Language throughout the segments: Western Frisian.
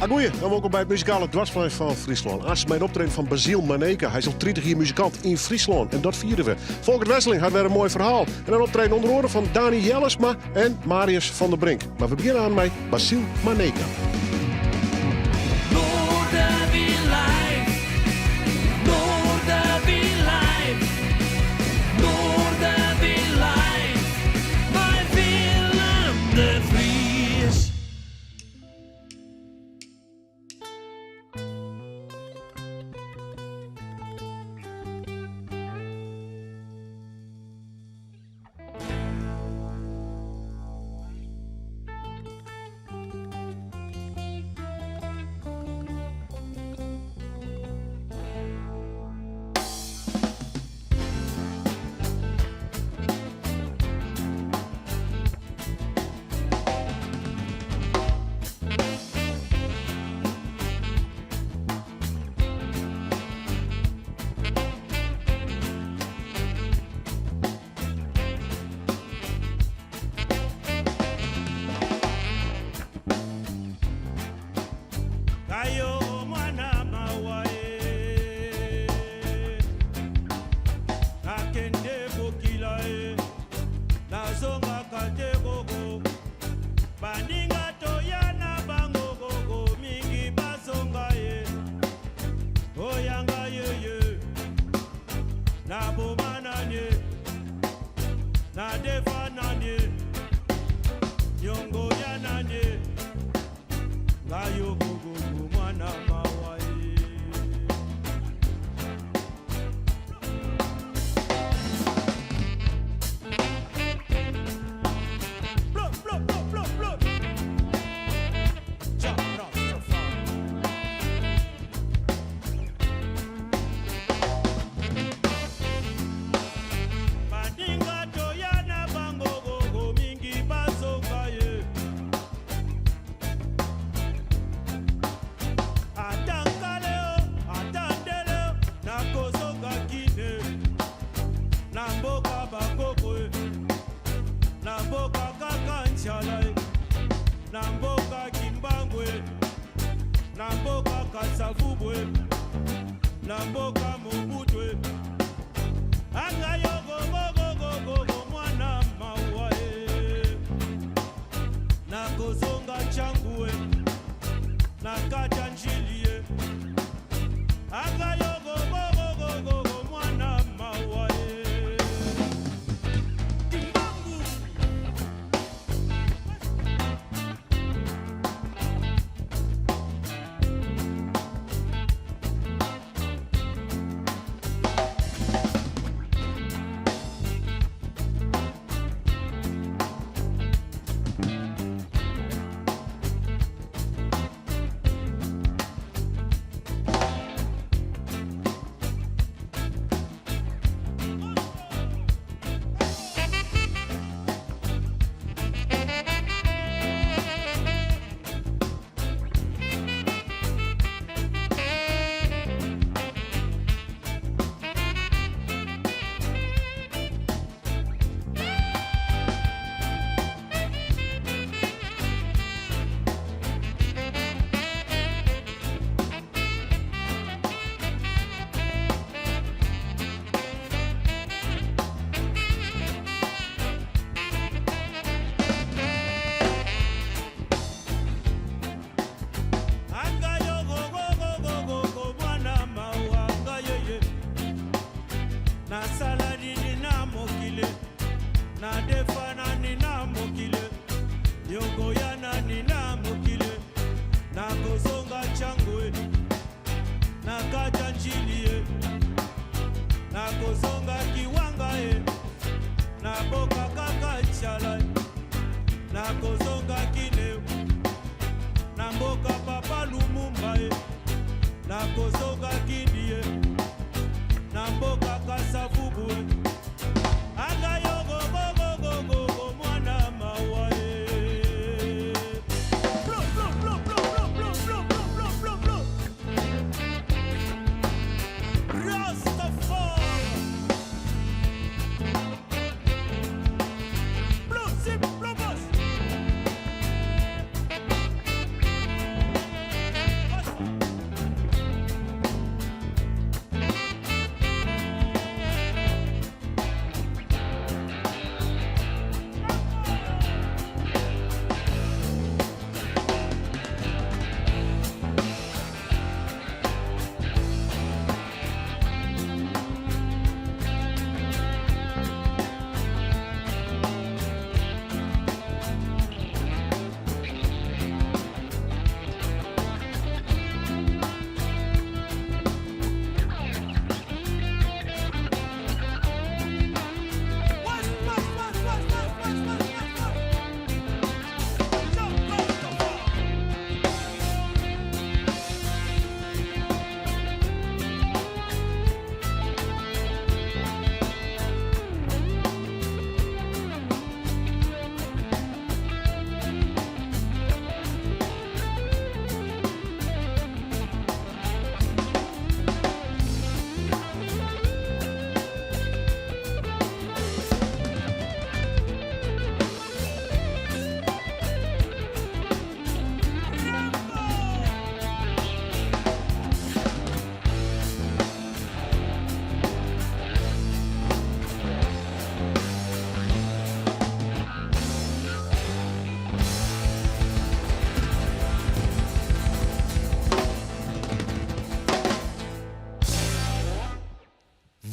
Agoeie en wolkom by it muzikale dwarsplein fan Fryslân. Aanst mei it optreden fan Basiel Maneka. Hy is al 30 jier muzikant yn Fryslân en dat fiere we. Folkert Wesseling hat wer in moai ferhaal. En in optreden ûnder oare fan Dani Jellesma en Marius van der Brink. Mar we begjinne aan mei Basiel Maneka.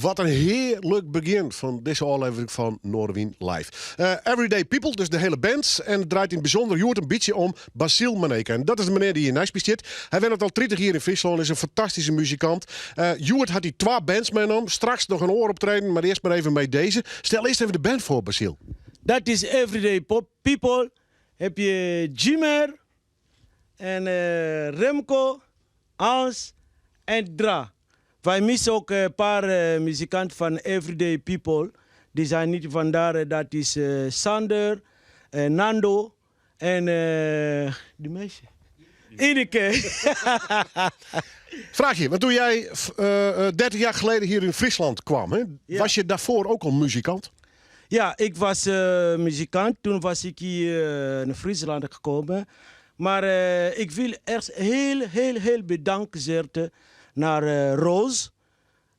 Wat in hearlik begjin fan dizze ôflevering fan Noardewyn Live. Everyday People, dus de hiele band. En it draait yn it bysûnder hjoed in bytsje om Basiel Maneka. En dat is de menear dy't hjir neist my stiet. Hy wennet al 30 jier yn Fryslân, is in fantastyske muzikant. Hjoed hat hy twa bands meinommen. Straks noch in oar optreden, mar earst mar even mei dizze. Stel earst even de band foar, Basiel. Dat is Everyday People. Heb je Jimmer en Remco, Hans en Dra. Wij missen ook een paar muzikanten van Everyday People. Die zijn niet vandaar, dat is Sander, Nando en die meisje. Ineke. Vraagje, want toen jij 30 jaar geleden hier in Friesland kwam, hè, was je daarvoor ook al muzikant? Ja, ik was muzikant. Toen was ik hier in Friesland gekomen. Maar ik wil echt heel, heel, heel bedankt zeggen naar Roos.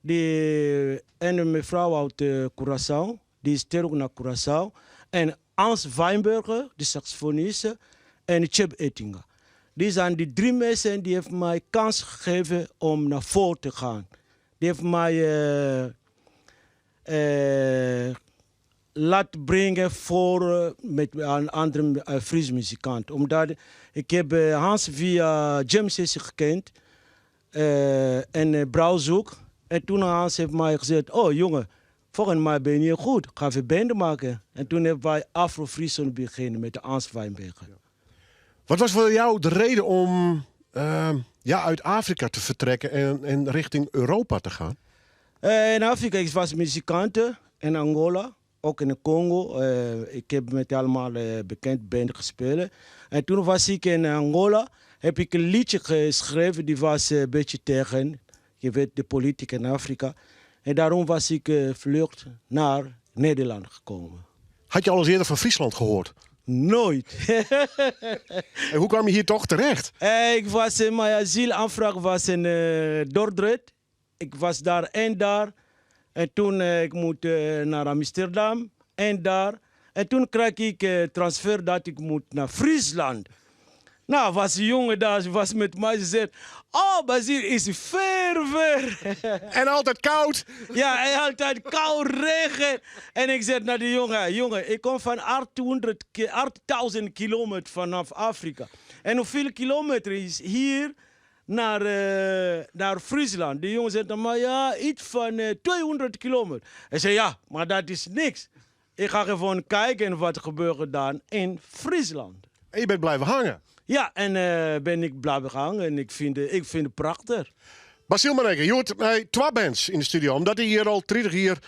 Die, en mevrouw uit Curaçao. Die is terug naar Curaçao. En Hans Weinberger, de saxofonist. En Cheb Ettinga. Die zijn die drie mensen die heeft mij kans gegeven om naar voren te gaan. Die heeft mij laten brengen voor met een andere Fries muzikant. Omdat ik heb Hans via James Sessie gekend en uh, ook. En toen Hans heeft mij gezegd, oh jongen, volgens mij ben je goed, ga even band maken. En toen hebben wij Afro Friesen beginnen met de Hans Weinberger. Ja. Wat was voor jou de reden om ja, uit Afrika te vertrekken en richting Europa te gaan? In Afrika, ik was muzikant in Angola, ook in de Congo. Ik heb met allemaal bekend band gespeeld. En toen was ik in Angola, heb ik een liedje geschreven, die was een beetje tegen, je weet, de politiek in Afrika. En daarom was ik vlucht naar Nederland gekomen. Had je al eens eerder van Friesland gehoord? Nooit. En hoe kwam je hier toch terecht? Ik was in mijn asielaanvraag was in Dordrecht. Ik was daar en daar. En toen ik moet naar Amsterdam en daar. En toen kreeg ik transfer dat ik moet naar Friesland. Nou, was een jongen daar, ze was met mij, ze zei, oh, Basiel is ver, ver. En altijd koud. Ja, en altijd koud, regen. En ik zei naar die jongen, jongen, ik kom van 800, 8000 kilometer vanaf Afrika. En hoeveel kilometer is hier naar Friesland? Die jongen zei, maar ja, iets van 200 kilometer. Ik zei, ja, maar dat is niks. Ik ga gewoon kijken wat gebeurt dan in Friesland. En je bent blijven hangen. Ja, en ben ik blijven hangen en ik vind het prachtig. Basiel Maneka, je hoort mij twee bands in de studio. Omdat hij hier al 30 jaar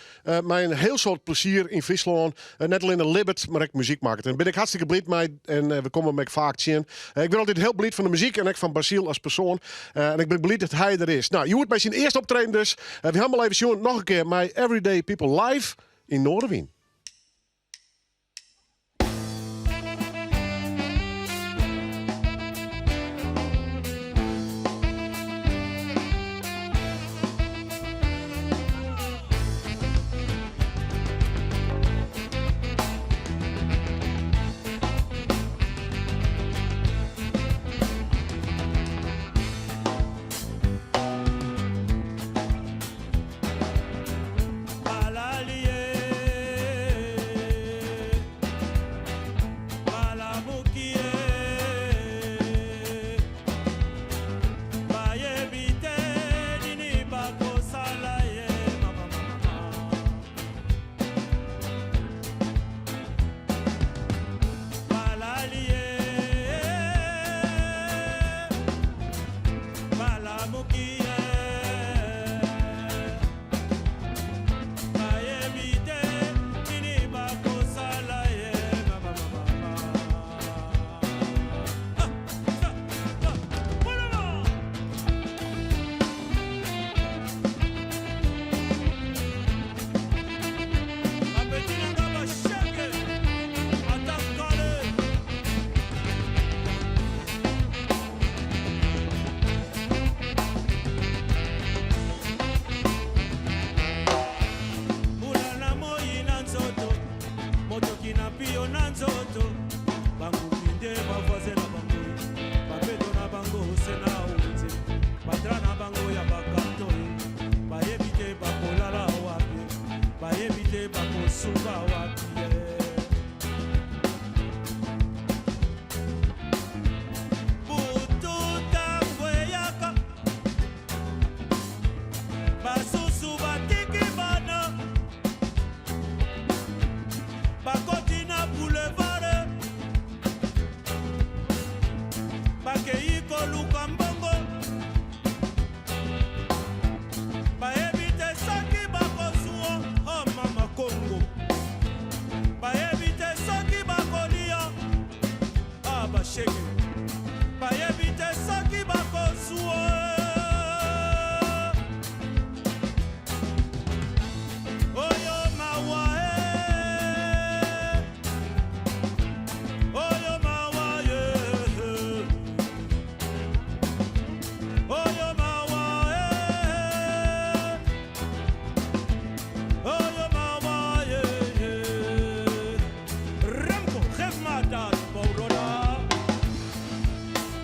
mij een heel soort plezier in Friesland, net alleen in libbet, maar ook muziek maakt. En ben ik hartstikke blij mee en we komen me vaak zien. Ik ben altijd heel blij van de muziek en ook van Basiel als persoon. En ik ben blij dat hij er is. Nou, je hoort bij zijn eerste optreden dus. We hebben al even zien nog een keer My Everyday People live in Noardewyn. Basuka wapi ye? Butu tango eyaka, basusu batiki bana, bakoti na boulevard, bakei koluka mbongo. Bayebi te soki bakozua oh mama Congo, bayebi te soki bakolia ah bashege, bayebi te soki bakozua oyo mawa eh, oyo mawa eh. Oyo mawa eh, oyo mawa eh, eh. Remco, geef maar dat, brother.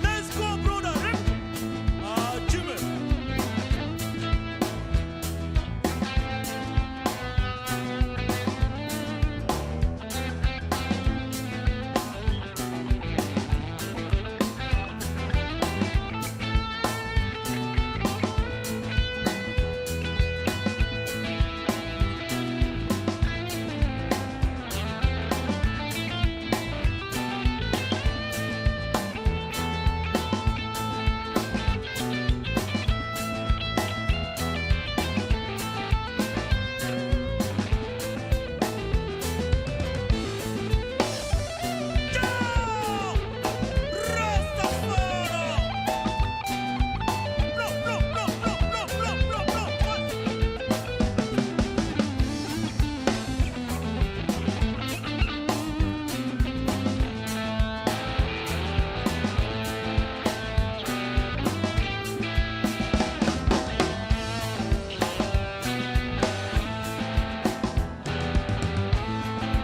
Let's go, brother, Remco. Ah, Jimmy.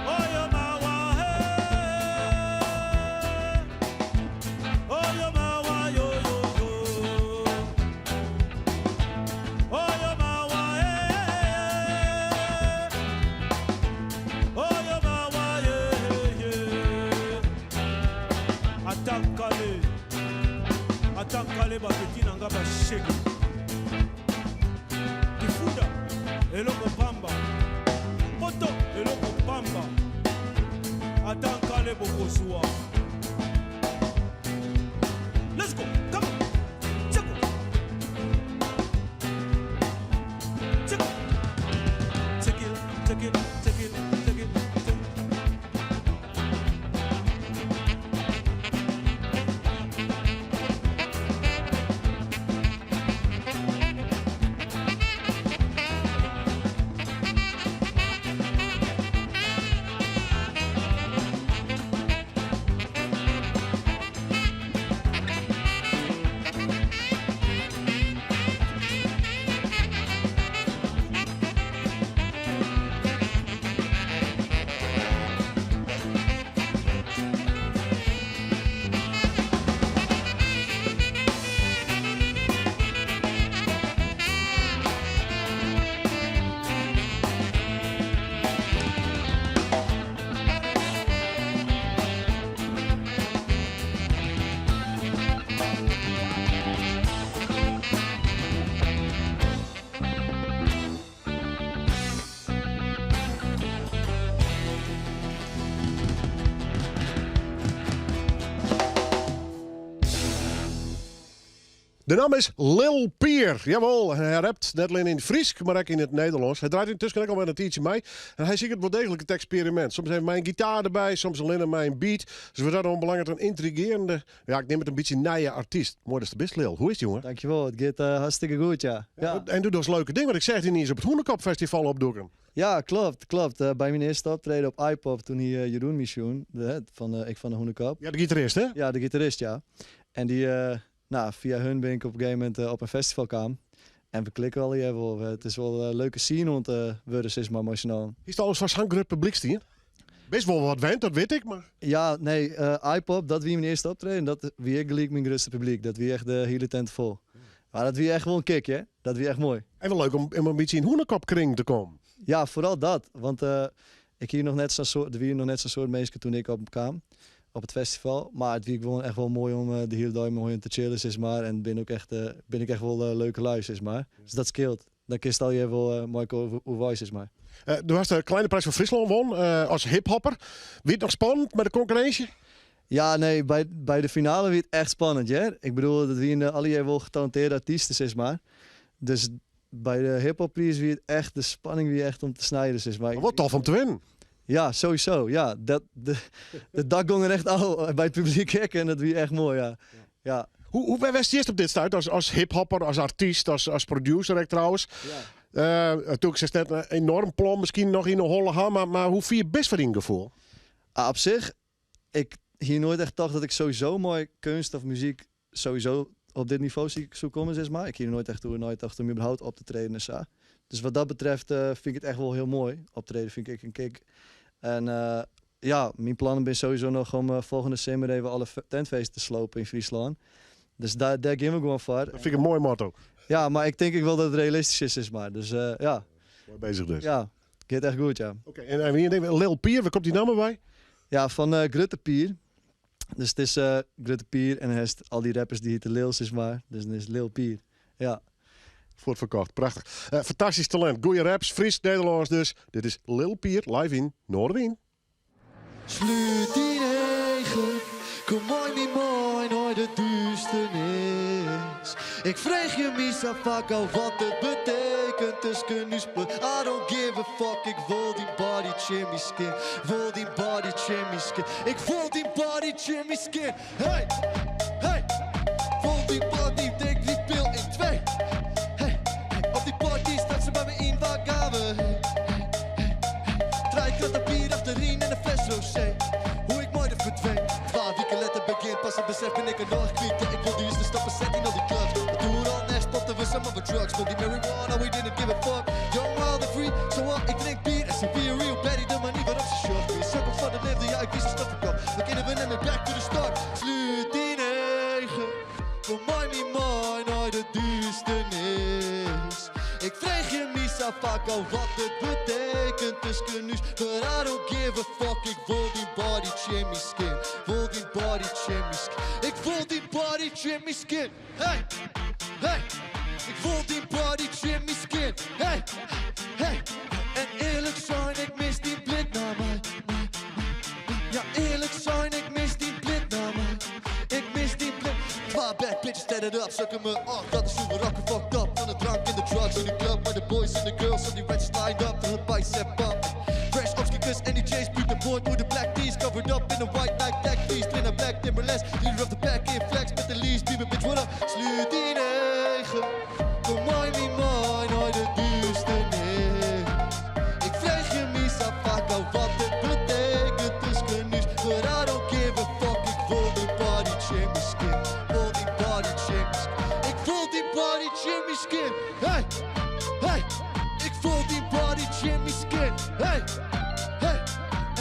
Oyo mawa eh, oyo mawa yo yo yo, oyo mawa eh, oyo mawa ye ye. Atakale, atakale bapeti na nga bashege. Kifunda eloko pamba, poto eloko pamba, atankale bokozwa. Let's go, come on. Tcheko. Tcheko. Take it, take it, take it, take it, take it. De namme is Lil Pier. Jawol, hy rapt net allinne yn it Frysk, mar ek yn it Nederlânsk. Hy draait yntusken ek al wer in tiidsje mei. En hy siket wol deeglik it eksperimint. Soms even mei in gitaar derby, soms allinne mei in beat. Dus wat dat oanbelanget in yntrigearjende, ja, ik neam it in bytsje nije artyst. Moai datst der bist, Lil. Hoe is it, jonge? Dankjewol, it giet hartstikke goed, ja. Ja. En do dochst leuke dingen, want ik seach dy yniens op it Hûnekop Festival opdûken. Ja, klopt, klopt. By myn earste optreden op Aaipop, toen hie Jeroen my sjoen, fan, ek fan de Hûnekop. Ja, de gitarist, hè? Ja, de gitarist, ja. En dy, nou, fia hun bin ik op in gegeven momint op in festival kaam. En we klikke allegear wol. It is wol in leuke scene oan it wurden, sis mar, mei syn allen. Hiest alris foar sa'n grut publyk stien? Bist wol wat wend, dat wit ik, mar... Ja, nee, Aaipop, dat wie myn earste optreden. Dat wie ek gelyk myn grutste publyk. Dat wie echt de hiele tent fol. Mar dat wie echt wol in kick, hè. Dat wie echt moai. En wol leuk om in bytsje yn Hûnekopkring te kommen. Ja, foaral dat. Want ik hie noch net sa'n soad, der wiene noch net sa'n soad minsken toen ik opkaam op it festival. Mar it wie gewoan echt wol moai om de hiele dei mei hun te chillen, sis mar. En bin ook echt, bin ik echt wol leuke lui, sis mar. Dus dat skeelt. Dan kinst allegear wol mei elkoar oerwei, sis mar. Do hast de Kleine Prijs fan Fryslân won as hiphopper. Wie it noch spannend mei de konkurrinsje? Ja, nee, by de finale wie it echt spannend, hear. Ik bedoel, dat wiene allegear wol getalenteerde artysten, sis mar. Dus by de hiphoppriis wie it echt, de spanning wie echt om te snijden, sis mar. Mar wol tof om te winnen. Ja, sowieso. Ja, dat, de dak gong der echt ôf by it publyk ek en dat wie echt moai, ja. Ja. Hoe, wêr stiest op dit stuit as, as hiphopper, as artyst, as, as producer ek trouwens? Ja. Natuerlik silst net in enorm plan miskien noch yn 'e holle ha, mar hoe fier bist foar dyn gefoel? Ah, op sich, ik hie noait echt tocht dat ik sowieso mei keunst of muzyk sowieso op dit nivo soe komme, sis mar. Ik hie der noait echt oer neitocht om überhaupt op te treden en sa. Dus wat dat betreft fyn ik it echt wol hiel moai. Optreden fyn ik ek in kick. En ja, myn plannen binne sowieso noch om folgjende simmer even alle tentfeesten te slopen yn Fryslân. Dus dêr gean we gewoan foar. Dat fyn ik in moai motto. Ja, mar ik tink ek wol dat it realistysk is, sis mar. Dus ja. Moai bezich dus. Ja, giet echt goed, ja. Oké, en ien ding, Lil Pier, wêr komt dy namme wei? Ja, fan Grutte Pier. Dus it is Grutte Pier en hast al dy rappers dy hjitte Lil, sis mar. Dus dan is it Lil Pier. Ja. Fuort ferkocht, prachtich. Fantastysk talint, goeie raps, Frysk, Nederlânsk dus. Dit is Lil Pier live yn Noardewyn. Slút dyn eagen, kom mei my mei nei de dusternis. Ik freegje my sa faak ôf wat it betekent tusken ús, but I don't give a fuck. Ik wol dyn body tsjin myn skin, wol dyn body tsjin myn skin. Ik wol dyn body tsjin myn skin. Hey, hey, wol dyn body, drink dy pil in twee. Hey, hey, op dy party staat se by my yn, waar gaan we heen? Hey, hey, hey, trije kratten bier achteryn en in fles rosé. Hoe ik mei dêr ferdween. Twa wiken letter begjint pas it besef bin ik er noch kwyt. Ja, ik wol de juiste stappen setten yn al dy clubs. Want oeral nergens popten we samar wat drugs. Smoke die marijuana, we didn't give a fuck. Young, wild and free, so what, ik drink bier en se wie real baddie, de manier waarop se sjocht. Wie sukkel foar de leafde, ja, ik wie sa snel ferkocht. Dan kinne we net mear back to the start. Slút dyn eagen, kom mei my mei nei de dusternis. Ik freegje my sa faak ôf wat it betekent tusken ús. But I don't give a fuck, ik wol dyn body tsjin myn skin. Wol dyn body tsjin myn skin. Ik wol dyn body tsjin myn skin. Hey, hey, ik wol dyn body tsjin myn skin. Hey, hey, en earlik sein, ik mis dyn blik nei my. Ja, earlik sein, ik mis dyn blik nei my. Ik mis dyn blik. Twa bad bitches tatted up, sukken me off. Dat is hoe we rocken fucked up. Van de drank en de drugs in de club. Met de boys en de girls, al die ratchets lined up. De bicep pump. Fresh opskikkers en die J's buurt de boord. Hoe de black tees covered up in de white Nike Tech fleece. Twin black Timberlands. Leader of the pack in flex met de lease. Beamer bitch, what up? Slút dyn eagen. Kom mei my mei nei de dusternis. Ik freegje my sa faak ôf wat it betekent tusken ús. But I don't give a fuck, ik wol dyn body tsjin myn skin. Wol dyn body tsjin myn skin. Ik wol dyn body tsjin myn skin. Hey, hey, ik wol dyn body tsjin myn skin. Hey, hey,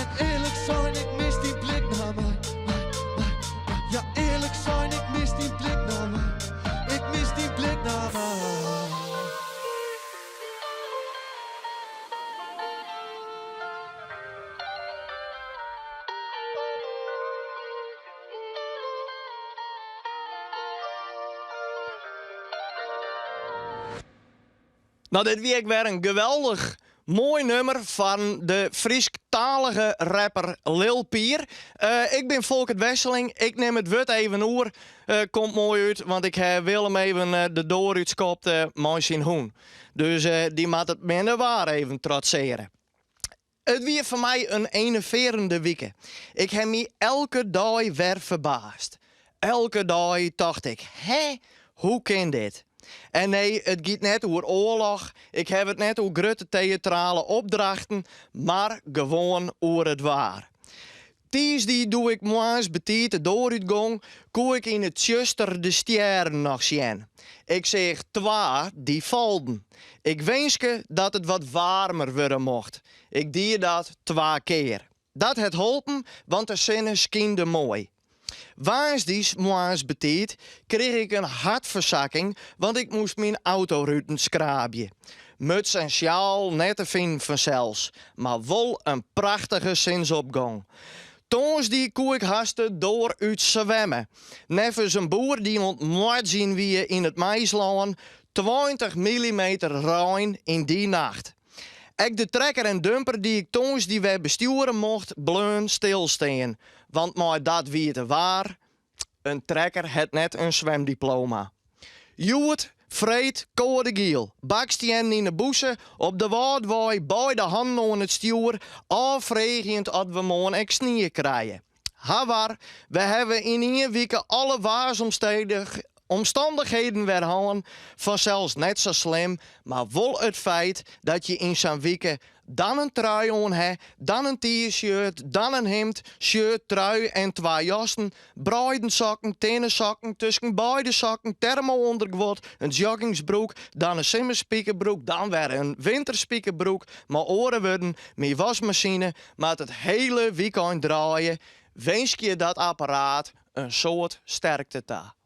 en earlik sein, ik mis dyn blik nei my. My, my, my. Ja, earlik sein, ik mis dyn blik nei my. Ik mis dyn blik nei my. No, dit wie ek wer in geweldich moai nummer fan de Frysktalige rapper Lil Pier. Ik bin Folkert Wesseling, ik nim it wurd even oer. Komt moai út, want ik ha Willem even de doar útskopt mei syn hûn. Dus dy moat it minne waar even trotseare. It wie foar my in enervearjende wike. Ik ha my elke dei wer ferbaasd. Elke dei tocht ik, hè, hoe kin dit? En nee, it giet net oer oarloch, ik haw it net oer grutte teatrale opdrachten, mar gewoan oer it waar. Tiisdei doe ik moarns betiid de doar útgong, koe ik yn it tsjuster de stjerren noch sjen. Ik seach twa dy falden. Ik winske dat it wat waarmer wurde mocht. Ik die dat twa kear. Dat hat holpen, want de sinne skynde moai. Woansdeis moarns betiid krige ik in hartfersakking, want ik moast myn autoruten skraabje. Muts en sjaal net te finen fansels, mar wol in prachtige sinsopgong. Tongersdei koe ik hast de doar út swimme. Neffens in boer dy't oan it moardzjen wie yn it maislân, 20 millimeter rein yn dy nacht. Ek de trekker en dumper dy't ik tongersdei wer bestjoere mocht, bleaun stilstean. Want mei dat wiete waar, in trekker hat net in swimdiploma. Hjoed, freed, koade giel. Bakstiennen yn 'e bûse, op de Wâldwei, beide hannen oan it stjoer, ôffreegjend oft we moarn ek snie krije. Hawar, we hawwe yn ien wike alle waarsomstannichheden wer hân. Fansels net sa slim, mar wol it feit dat je yn sa'n wike dan in trui oan ha, dan in T-shirt, dan in himd, shirt, trui en twa jassen, breiden sokken, tinne sokken, tusken beide sokken, termo-ûnderguod, in joggingsbroek, dan in simmerspikerbroek, dan wer in winterspikerbroek. Mei oare wurden, myn waskmasine moat it hiele wykein draaie. Winskje dat apparaat in soad sterkte ta.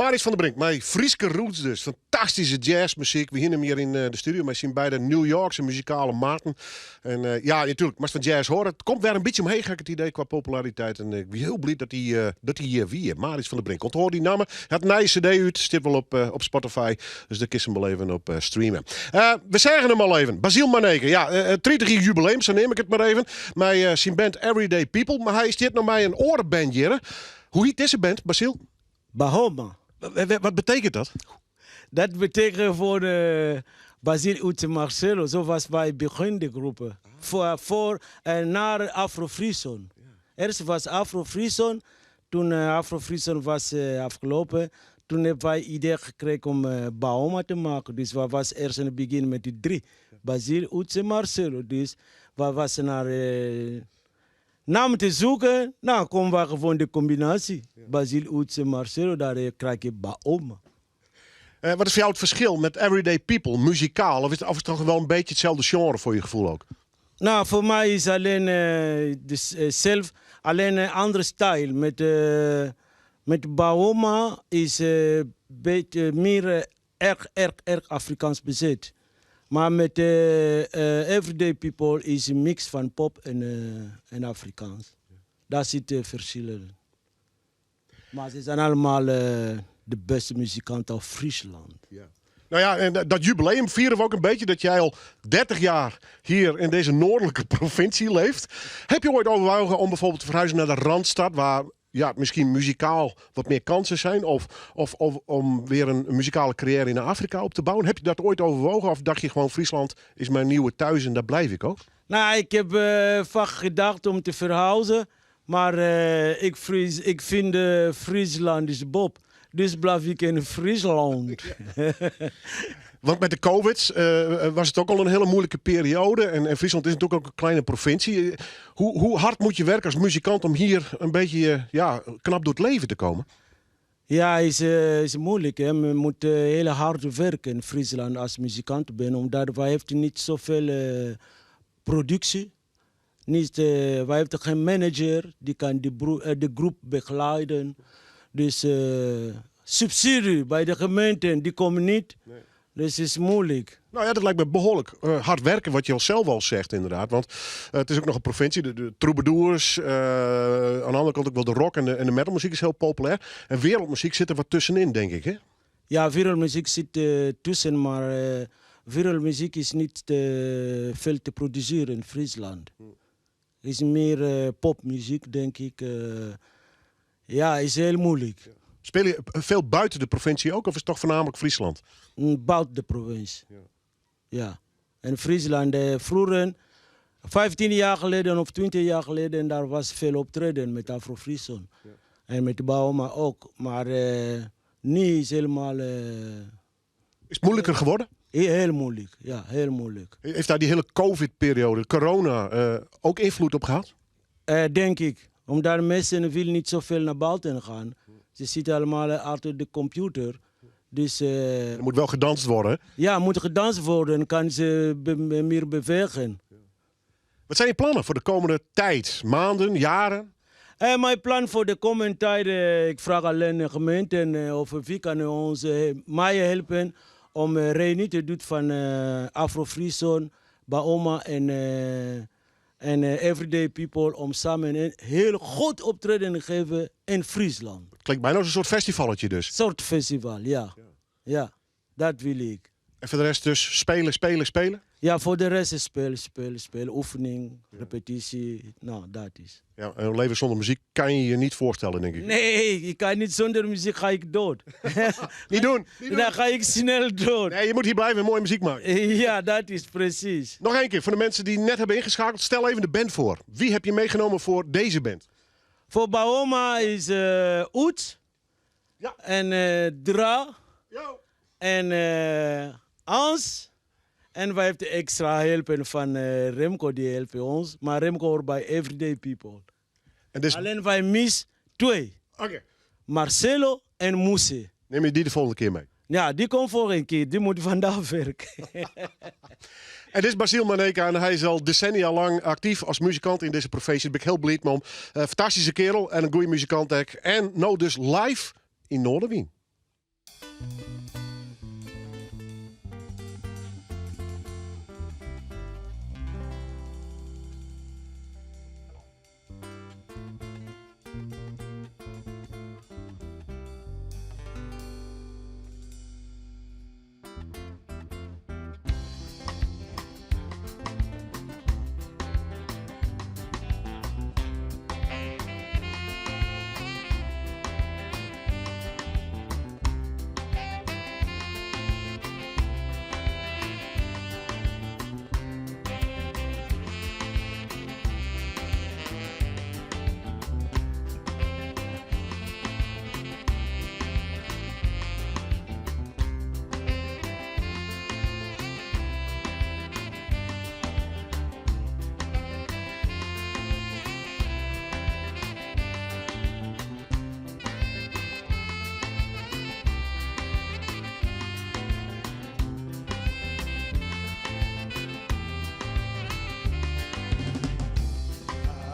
Marius van der Brink, mei Fryske roots dus. Fantastyske jazzmuzyk. We hiene him hjir yn de studio mei syn beide New Yorkse muzikale maten. En ja, natuerlik, moatst fan jazz hâlde. It komt wer in bytsje omheech, ha ik it idee, kwa populariteit. En ik wie hiel bliid dat hy dat hy hjir wie. Marius van der Brink. Onthâld dy namme. Hy hat in nije CD út, stiet wol op op Spotify. Dus dêr kinst him wol even op streame. We seagen him al even. Basiel Maneke, ja, 30 jier jubileum, sa neam ik it mar even. Mei syn band Everyday People. Mar hy stiet no mei in oare band hjir. Hoe hiet dizze band, Basiel? Bahoma. Wat betekent dat? Dat betekent voor uh, Basiel Oetse Marcelo, zo was bij begin de groepen. Voor, voor en naar Afro Frison. Eerst was Afro Frison, toen Afro Frison was afgelopen, toen hebben wij idee gekregen om Bahoma te maken. Dus we was eerst in het begin met die drie. Basiel, Oetse, Marcelo. Dus we was naar naam te zoeken. Nou, komen we gewoon de combinatie. Basiel, Oetse, Marcelo, daar krijg je Bahoma. Wat is voor jou het verschil met Everyday People, muzikaal? Of is het toch wel een beetje hetzelfde genre voor je gevoel ook? Nou, voor mij is alleen dus, zelf alleen een andere stijl. Met Bahoma is een beetje meer erg, erg, erg Afrikaans bezet. Maar met Everyday People is een mix van pop en Afrikaans. Daar zitten verschillen. Maar ze zijn allemaal de beste muzikanten uit Friesland. Ja. Nou ja, en dat jubileum vieren we ook een beetje. Dat jij al 30 jaar hier in deze noordelijke provincie leeft. Heb je ooit overwogen om bijvoorbeeld te verhuizen naar de Randstad, waar ja, misschien muzikaal wat meer kansen zijn? Of om weer een muzikale carrière in Afrika op te bouwen? Heb je dat ooit overwogen? Of dacht je gewoon Friesland is mijn nieuwe thuis en daar blijf ik ook? Nou, ik heb vaak gedacht om te verhuizen. Maar ik vind Friesland is Bob. Dus blijf ik in Friesland. Want met de COVID was het ook al een hele moeilijke periode. En Friesland is natuurlijk ook een kleine provincie. Hoe hard moet je werken als muzikant om hier een beetje ja, knap door het leven te komen? Ja, is moeilijk. Hè? We moeten heel hard werken in Friesland als muzikant ben. Omdat wij hebben niet zoveel productie. Niet, wij hebben geen manager die kan de groep begeleiden. Dus subsidie bij de gemeente, die komen niet. Nee. Dus het is moeilijk. Nou ja, dat lijkt me behoorlijk hard werken, wat je al zelf al zegt inderdaad. Want het is ook nog een provincie, de troubadours, aan de andere kant ook wel de rock en de metalmuziek is heel populair. En wereldmuziek zit er wat tussenin, denk ik, hè? Ja, wereldmuziek zit tussen, maar wereldmuziek is niet veel te produceren in Friesland. Het is meer popmuziek, denk ik. Ja, is heel moeilijk. Speel je veel buiten de provincie ook, of is het toch voornamelijk Friesland? Buiten de provincie. Ja. En Friesland, vroeger, 15 jaar geleden of 20 jaar geleden, daar was veel optreden met Afro Frison. Ja. En met Baoma ook. Maar nu is helemaal... Is het moeilijker geworden? Heel moeilijk, ja, heel moeilijk. Heeft daar die hele COVID-periode, corona, ook invloed op gehad? Denk ik. Omdat mensen willen niet zoveel naar buiten gaan. Ze zitten allemaal achter de computer. Dus, er moet wel gedanst worden, hè? Ja, moet gedanst worden. Kan ze meer bewegen. Wat zijn je plannen voor de komende tijd? Maanden, jaren? Mijn plan voor de komende tijd, ik vraag alleen de gemeente of wie kan ons, mij helpen om reunie te doen van Afro Frison, Baoma en Everyday People om samen een heel goed optreden te geven in Friesland. Klinkt bijna als een soort festivalletje dus. Een soort festival, ja. Ja, dat wil ik. En voor de rest dus spelen, spelen, spelen? Ja, voor de rest is spelen, spelen, spelen. Oefening, repetitie, nou, dat is. Ja, een leven zonder muziek kan je je niet voorstellen, denk ik. Nee, ik kan niet zonder muziek, ga ik dood. Niet doen! Niet doen. Dan ga ik snel dood. Nee, je moet hier blijven en mooie muziek maken. Ja, dat is precies. Nog één keer, voor de mensen die net hebben ingeschakeld, stel even de band voor. Wie heb je meegenomen voor deze band? Voor Baoma is Oet. Ja. En Dra. Yo. En Hans. En wij hebben extra helpen van Remco, die helpen ons. Maar Remco hoort bij Everyday People. En dus... Alleen wij mis twee. Oké. Marcelo en Moese. Neem je die de volgende keer mee? Ja, die komt volgende keer. Die moet vandaag werken. En dit is Basiel Maneka en hij is al decennia lang actief als muzikant in deze provincie. Daar ben ik heel blij mee om. Fantastische kerel en een goede muzikant. En nou dus live in Noardewyn.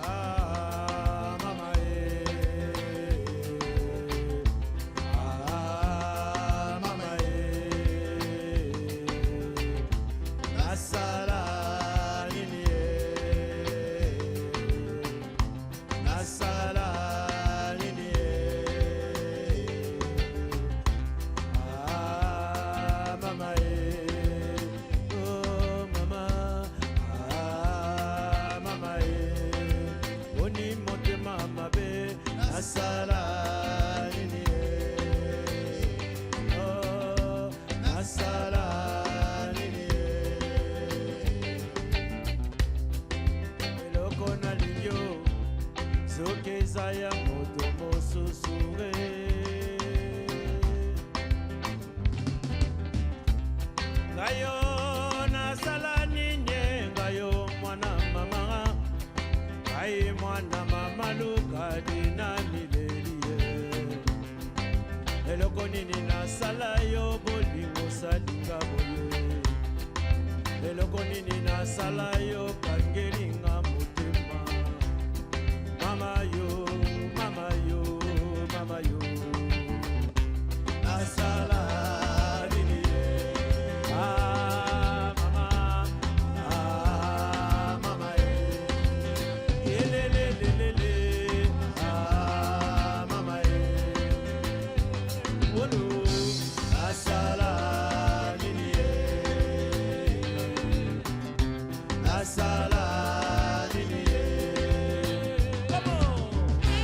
Ah, mama, eh. Ah, mama, eh. Nasala nini, eh. Nasala nini, eh. Ah, mama, eh. Oh, mama. Ah, mama, eh. Oni motema mabe. Nasala nini, eh. Oh, nasala nini, eh. Eloko nalingi yo soki eza ya moto mosusu eh. Ngai yo nasala nini ngai yo mwana mama ngai mwana mama lukadi na mileli ye eloko nini nasala yo bolingo salinga boye eloko nini nasala yo kangelinga motema mama yo mama yo mama yo nasala nini ye ah mama ah mama ye yelelelelele ah mama ye wolo nasala nini ye nasala nini ye come on.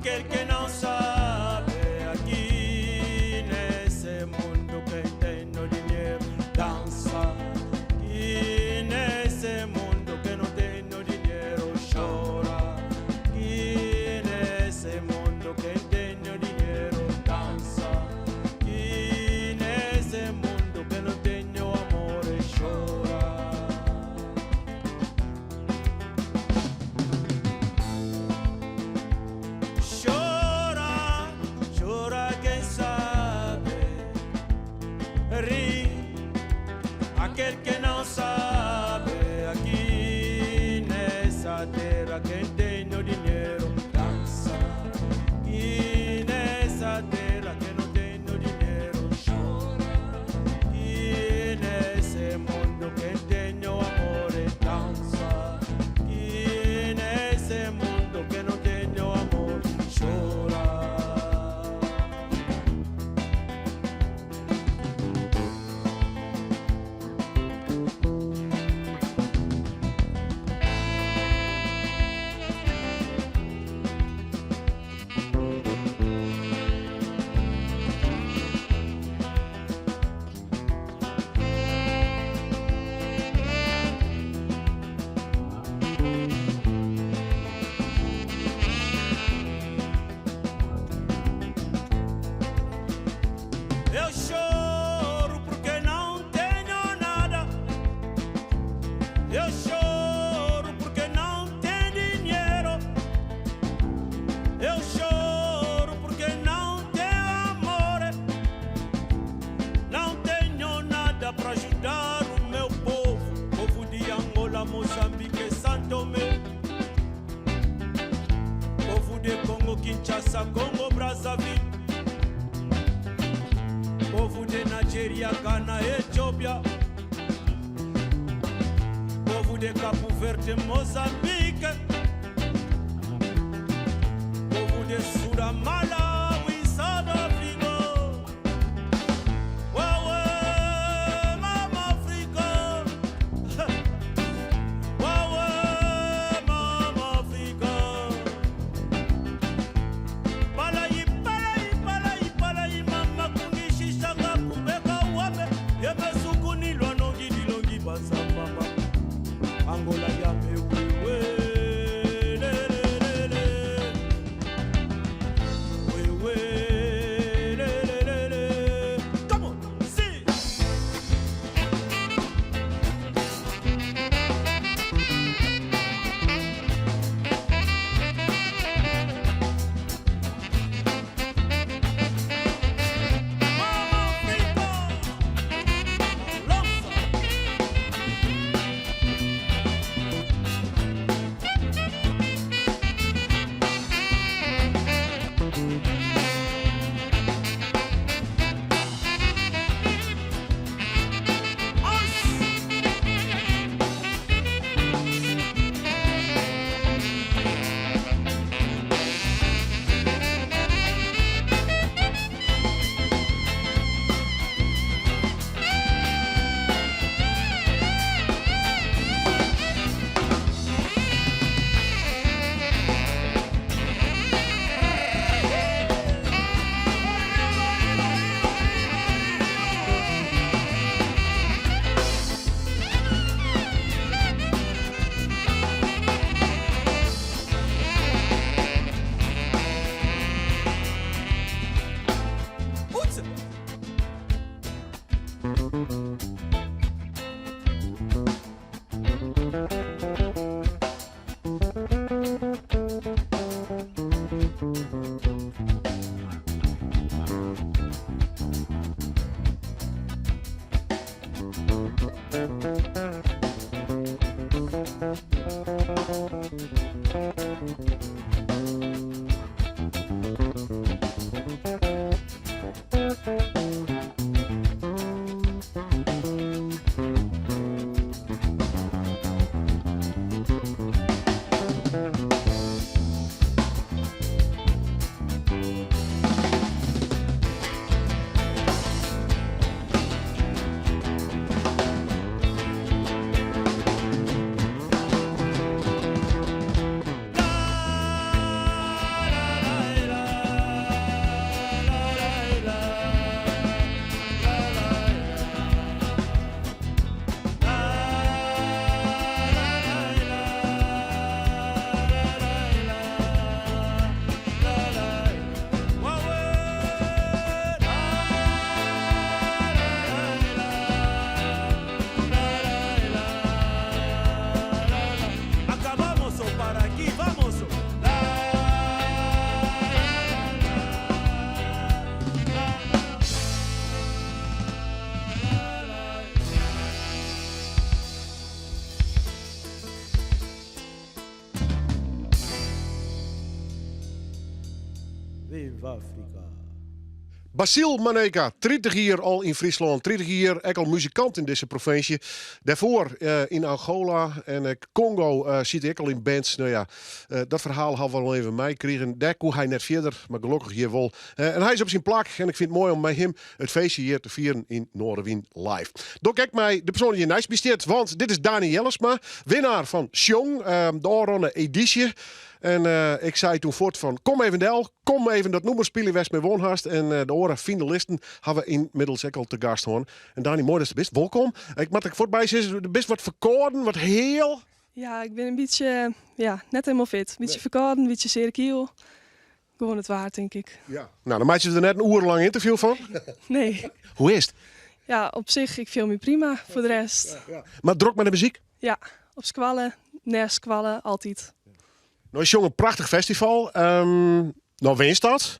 Aquele que não sabe aqui nesse mundo quem tem no dinheiro dança. E nesse mundo que não tem no dinheiro chora. E nesse mundo quem tem no dinheiro dança. E nesse mundo que não tem no amor chora. Chora, chora quem sabe. Ri, aquele que não sabe. Aqui nessa terra quem tem o dinheiro dança. Aqui nessa terra quem não tem o dinheiro chora. Aqui nesse mundo quem tem o amor dança. Aqui nesse mundo quem não tem o amor chora. Eu choro porque não tenho nada. Eu choro porque não tenho dinheiro. Eu choro porque não tenho amor. Não tenho nada para ajudar o meu povo. Povo de Angola, Moçambique, São Tomé. Povo de Congo, Kinshasa, Congo, Brazzaville. Povo de Nigéria, Ghana, Etiópia. Povo de Cabo Verde, Moçambique. Povo de Sudão, Malawi, South Africa. Wawe, Mama Africa. Wawe, Mama Africa. Palayi, palayi, palayi, palayi, mama kungishisanga kubeka wame yebesukuni lwanongi dilongi basambamba Angola ya mewewe. Viva Afrika. Basiel Maneka, 30 jier al yn Fryslân, 30 jier ek al muzikant yn dizze provinsje. Dêrfoar yn Angola en Kongo siet hy ek al yn bands. No ja, dat ferhaal hawwe we al even meikrigen. Dêr koe hy net fierder, mar gelokkich hjir wol. En hy is op syn plak en ik fyn it moai om mei him it feestje hjir te fieren yn Noardewyn Live. Doch ik ek mei de persoan dy't hjir neist my stiet, want dit is Dani Jellesma, winnaar fan Sjong, de ôfrûne edysje. En ik sei toen fuort fan kom even del, kom even dat nûmer spylje wêr'tst mei wûn hast. En de oare finalisten ha we ynmiddels ek al te gast hân. En Dani, moai datst der bist. Wolkom. Ik moat der fuort by sizze, do bist wat ferkâlden, wat heal. Ja, ik bin in bytsje, ja, net hielendal fit. Bytsje ferkâlden, bytsje seare kiel. Gewoan it waar, tink ik. Ja. No, dan meitsje we der net in oere lang ynterview fan. Nee. Hoe is it? Ja, op sich, ik fiel my prima. Foar de rest. Mar drok mei de muzyk? Ja, op skoalle, neist skoalle, altyd. No is Sjong in prachtich festival. No winst dat.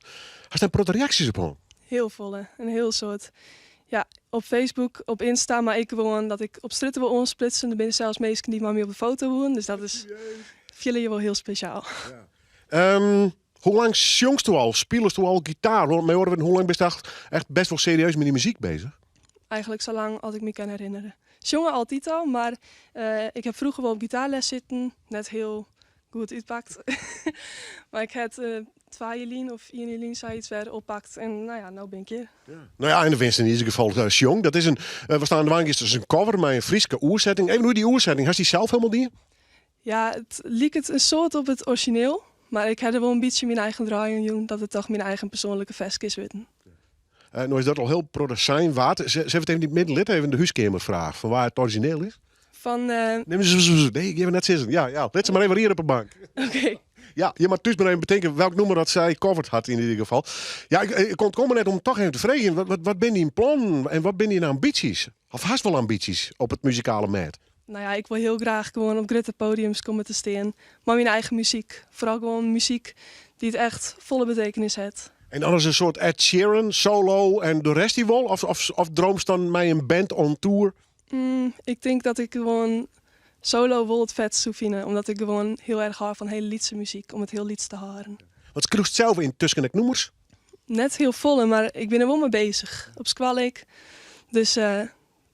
Hast dêr in protte reaksjes op hân? Hiel folle, in hiel soad. Ja, op Facebook, op Insta, mar ek gewoan dat ik op strjitte wol oansprutsen. Der binne sels minsken dy't mei my op de foto woenen, dus dat is, fiele je wol hiel spesjaal. Hoe lang sjongst al? Spilest al gitaar? Mei oare wurden, hoe lang bist echt, echt best wol serieus mei dy muzyk beuzich? Eigenlik sa lang as ik my kin herinnerje. Sjonge altyd al, mar ik ha froeger wol op gitaarles sitten. Net hiel goed útpakt. Mar ik ha twa jier lyn of ien jier lyn sayts wer oppakt. En no ja, no bin ik hjir. No ja, en do winst yn ieder gefal Sjong. Dat is in, we staan dwaan is in cover mei in Fryske oersetting. Even oer dy oersetting, hast dy sels hielendal dien? Ja, it liket in soad op it orizjineel, mar ik ha der wol in bytsje myn eigen draai oan jûn dat it toch myn eigen persoanlike ferske is wurden. No is dat al hiel protte sein waard. Se even it even yn it midden litte, even de húskeamerfraach fan wa it orizjineel is. Fan. Nee, nee, gean we net sizzen. Ja, ja, lit se mar even hjir op de bank. Oké. Ja, je moat thús mar even betinke welk nûmer dat sy covered hat yn ieder gefal. Ja, ik, ik ûntkom net om toch even te freegjen, wat, wat, wat binne dyn plannen en wat binne dyn ambysjes? Of hast wol ambysjes op it muzikale mêd? No ja, ik wol hiel graach gewoan op grutte podiums komme te stean mei myn eigen muzyk. Foaral gewoan muzyk dy't echt folle betekenis hat. En dan is in soart Ed Sheeran solo en de rest dy wol? Of, of, of dreamst dan mei in band on tour? Ik tink dat ik gewoan solo wol it fetst soe fine, omdat ik gewoan hiel erch hâld fan hiele lytse muzyk, om it hiel lyts te hâlden. Wat skriuwst sels yntusken ek nûmers? Net hiel folle, mar ik bin der wol mei beuzich. Op skoalle ek. Dus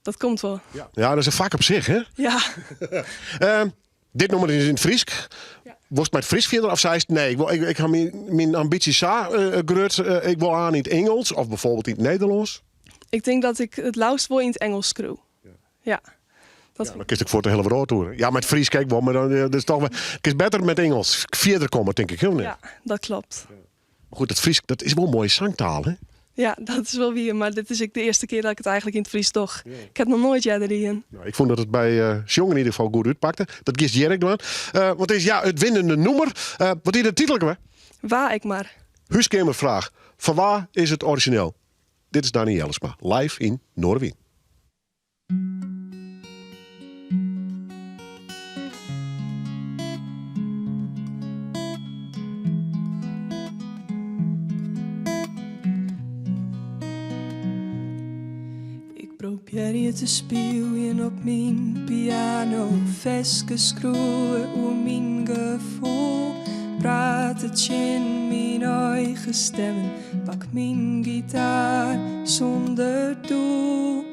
dat komt wol. Ja, dat is in fak op sich, hè? Ja. Dit nûmer is yn it Frysk. Ja. Wolst mei it Frysk fierder of seist nee, ik, wol, ik, ik ha myn, myn ambysje sa grut, ik wol oan yn it Ingelsk of bijvoorbeeld yn it Nederlânsk? Ik tink dat ik it leafst wol yn it Ingelsk skriuw. Ja. Dat Ja, dan kinst ek fuort de hiele wrâld oer. Ja, mei it Frysk ek wol, mar dan, dat is toch, kinst better mei it Ingelsk fierder komme, tink ik, hiel net. Ja, dat kloppet. Mar goed, dat Frysk, dat is wol in moaie sangtaal, hè? Ja, dat is wol wier, mar dit is ek de earste kear dat ik it eigenlik yn it Frysk doch. Ik ha it noch noait earder dien. No, ik fûn dat it by Sjong yn ieder gefal goed útpakte. Dat giest hjir ek dwaan. Want it is ja, it winnende nûmer. Wat wie de titel ek wer? Wa ik mar. Húskeamerfraach. Fan wa is it orizjineel? Dit is Dani Jellesma, live yn Noardewyn. Ik probearje te spyljen op myn piano, ferskes skriuwe oer myn gefoel, prate tsjin myn eigen stimmen, pak myn gitaar sûnder doel.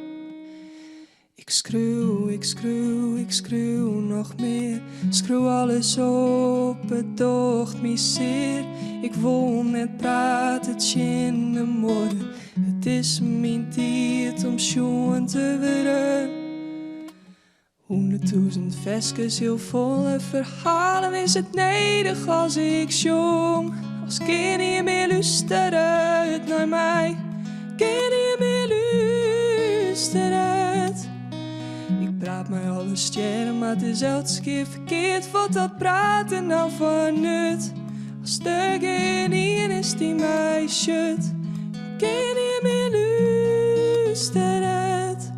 Ik skriuw, ik skriuw, ik skriuw noch mear, skriuw alles op, it docht my sear. Ik wol net prate tsjin de muorre, it is myn tiid om sjoen te wurden. 100.000 ferskes, hiel folle ferhalen, is it nedich as ik sjong? As gjin ien mear lústeret nei my, gjin ien mear lústeret. Ik praat mei alle stjerren, mar it is eltse kear ferkeard. Wat dat praten nou foar nut? As der gjin ien is dy't my sjocht, gjin ien mear lústeret.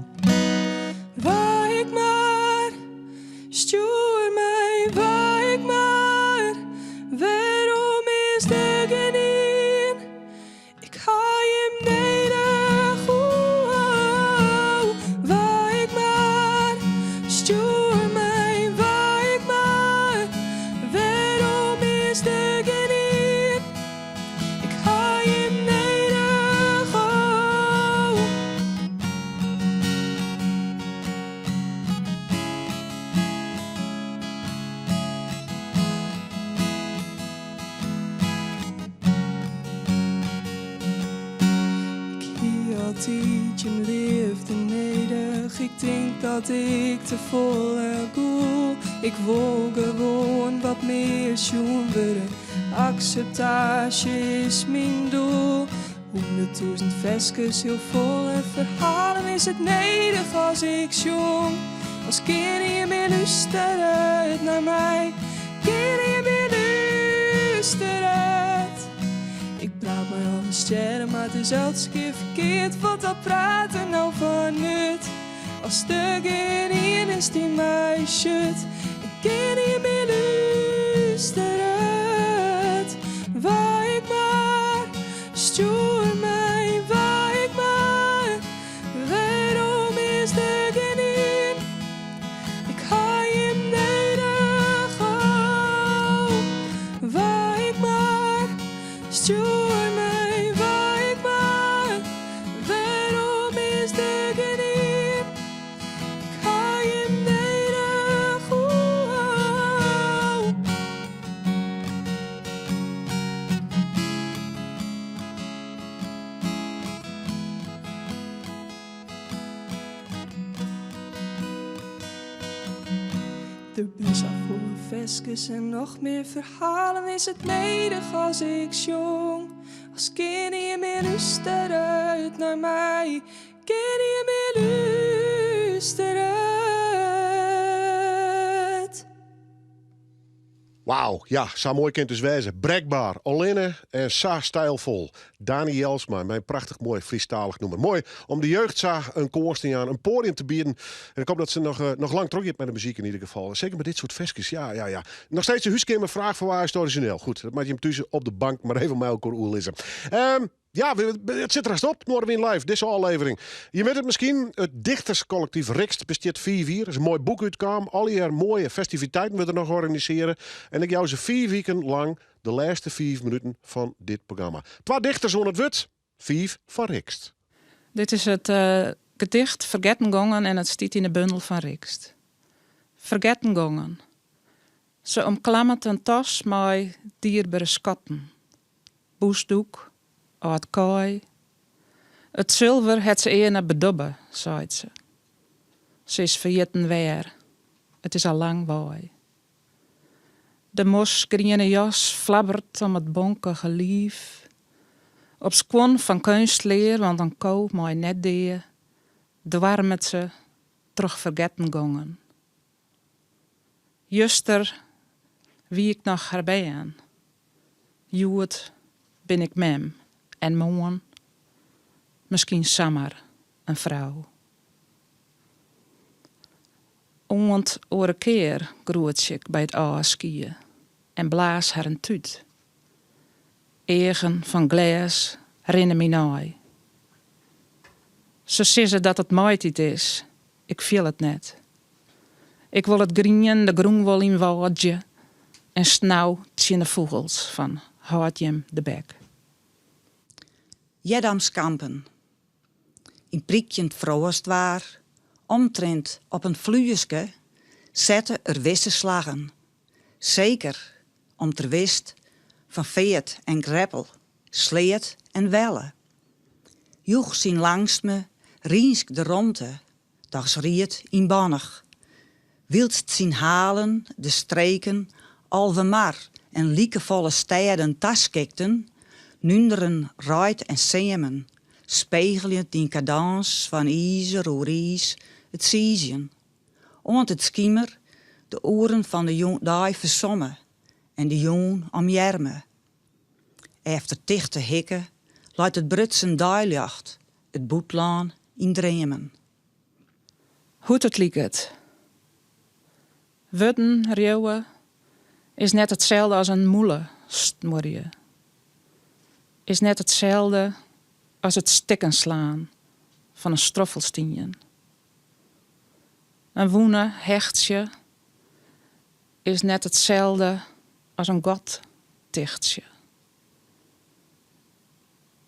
Wa ik mar, stjoer my, wa ik mar, wêrom is der gjin ien? Ik ha jim nedich, oeh, wa ik mar, stjoer my, wa ik mar, wêrom is der gjin ien? Ik ha. hieltyd jim leafde nedich. Ik tink dat ik te folle gûl. Ik wol gewoan wat mear sjoen wurde. Akseptaasje is myn doel. 100.000 ferskes, hiel folle ferhalen is it nedich as ik sjong. As kinne jim mear lústeret nei my, kinne jim mear lústeret. Ik praat mei alle stjerren, mar it is eltse kear ferkeard. Wat hat praten no foar nut? As der gjin ien is dy't my sjocht en kinne jim mear lústeret. Wa ik mar, stjoer my, wa ik mar, wêrom is der gjin ien? Ik ha jim nedich, oh. Wa ik mar, stjoer my, wa ik mar, wêrom is der gjin ien? Ik ha jim nedich, oeh. Der bin safolle ferskes en noch mear ferhalen is it nedich as ik sjong. As kinne jim mear lústeret nei my, kinne jim mear lústeret. Wauw, ja, sa moai kin it dus wêze. Brekber, allinne en sa stylfol. Dani Jelsma mei in prachtich moai Frysktalich nûmer. Moai om de jeugd sa in kâns te jaan, in poadium te bieden. En ik hoop dat se noch, eh, noch lang trochgiet mei de muzyk yn ieder gefal. Seker mei dit soart ferskes, ja, ja, ja. Noch steeds de húskeamerfraach fan wa is it orizjineel? Goed, dat moatte jim thús op de bank mar even mei elkoar oerlizze. Um, ja, it sit der hast op, Noardewyn Live, dizze ôflevering. Je witte it miskien, it dichterskollektyf Rixt bestiet fiif jier. Der is in moai boek útkaam. Allegear moaie festiviteiten wurde der noch organisearre. En ik jou se fiif wiken lang de lêste fiif minuten fan dit programma. Twa dichters oan it wurd, fiif fan Rixt. Dit is it gedicht Fergetten Gongen en it stiet yn de bundel fan Rixt. Fergetten gongen. Se omklammet in tas mei dierbere skatten. Bûsdoek, âld kaai. It sulver hat se earne bedobbe, seit se. Se is ferjitten wêr. It is al lang wei. De mosgriene jas flabberet om it bonkige liif. Op skuon fan keunstlear, want in ko mei net dea, doarmet se troch fergetten gongen. Juster wie ik noch har bern, hjoed bin ik mem en moarn miskien samar in frou. Oant oare kear groetsje ik by it ôfskie en blaas har in tút. Eagen fan glês rinne my nei. Se sizze dat it maitiid is, ik fiel it net. Ik wol it grien de grûn wol yn wâdzje en snau tsjin de fûgels fan hâld jim de bek. Headamskampen. Yn prykjend froastwaar, omtrint op in flueske, sette er wisse slaggen. Seker om't er wist fan feart en greppel, sleat en welle. Joech syn langstme rynsk de romte, dochs ried ynbannich. Wylst syn halen de streken Alvemar en likefolle stêden taskikten, núnderen reid en seamen, spegeljend yn kadâns fan izer oer iis it siizjen. Oant it skimer de oeren fan de dei fersomme en de jûn omearme. Efter tichte hikke leit it brutsen deiljocht it bûtlân yn dreamen. Hoe't it liket. Wurden riuwe is net itselde as in mûle snuorje. Is net itselde as it stikken slaan fan in stroffelstien. In wûne hechtsje is net itselde as in gat tichtsje.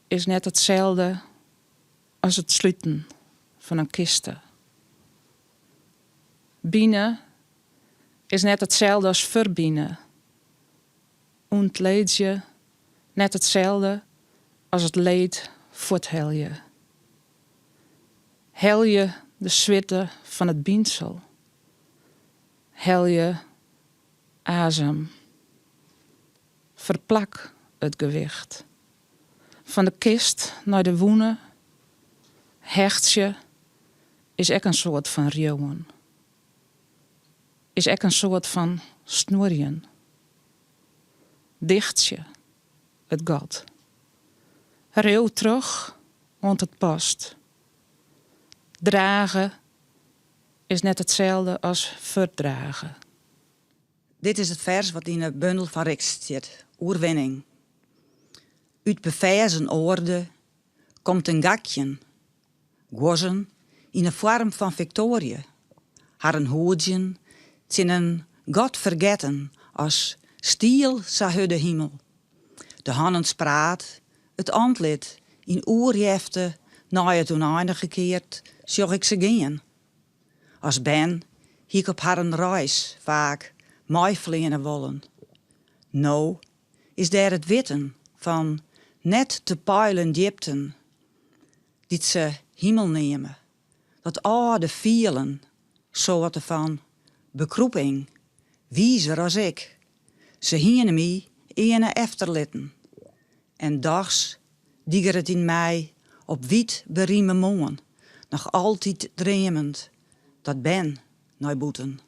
Is net itselde as it sluten fan in kiste. Bine is net itselde as ferbine. Ûntleedzje net itselde as it leed fuorthelje. Helje de switte fan it bynsel. Helje azem. Ferplak it gewicht. Fan de kist nei de wûne hechtsje is ek in soart fan riuwen. Is ek in soart fan snuorjen. Dichtsje it gat. Riuw troch oant it past. Drage is net itselde as ferdrage. Dit is it fers wat yn 'e bundel fan Rixt stiet, Oerwinning. Ut beferzen oarde komt in gakjen, guozzen yn 'e foarm fan fiktoarje, harren hoedzjen tsjin in God fergetten as stiel sa hurde himel. De hannen spraat, it antlit yn oerjefte nei it ûneinige keard, sjoch ik se gean. As bern hie ik op harren reis faak meifleane wollen. No is dêr it witten fan net te peilen djipten dy't se himel neame, dat âlde fielen, soarte fan bekrûping, wizer as ik. Se hiene my earne efterlitten. En dochs digeret yn my op wiet berime moarn noch altyd dreamend dat bern nei bûten.